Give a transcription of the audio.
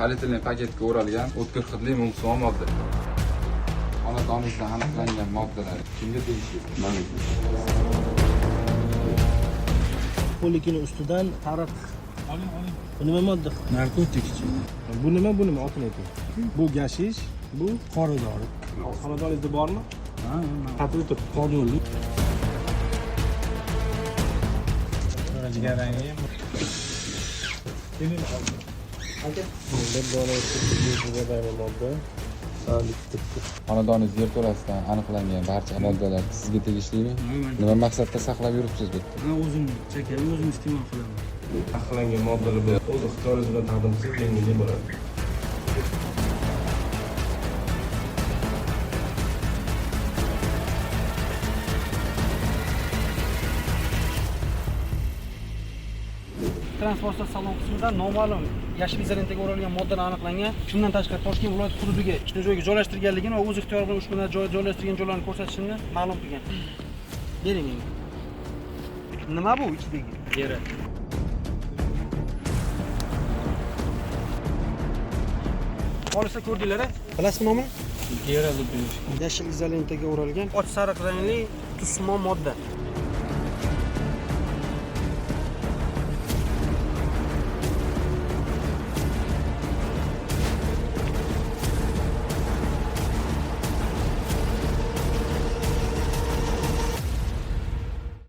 Polietilen paketga o'ralgan o'tkir hidli mumsimon modda. Xonadoningizda aniqlangan moddalar kimga tegishli? Qo'likini ustidan tariq. Oling, oling. Bu nima modda? Narkotik. Bu nima, bu nima? Otini ayting. Bu gashish, bu Qora dori. Xonadoningizda bormi? Ha, Qatib turibdi. Qodurli. Jigarrangli. Bir dona jigarrangli modda. Xonadoningiz yerto'lasidan aniqlangan barcha moddalar sizga tegishlimi? Nima maqsadda saqlab yuribsiz bu yerda? Ha, o'zim chekaman, o'zim iste'mol qilaman. Taqiqlangan moddalar o'z ixtiyoringiz bilan taqdim qilsangiz yengillik bo'ladi. Transport salon qismida noma'lum yashil izolentaga o'ralgan moddalar aniqlangan. Shundan tashqari Toshkent viloyati hududiga ikkita joyga joylashtirganligini va o'z ixtiyori bilan ushbu joy joylashtirgan joylarni ko'rsatishini ma'lum qilgan. Bering menga. Nima bu ichidagi? Yeri. Xolisda ko'rdinglar, a? Bilasizmi nomini? Gera deb bilish. Yashil izolentaga o'ralgan och sariq rangli tusmo modda.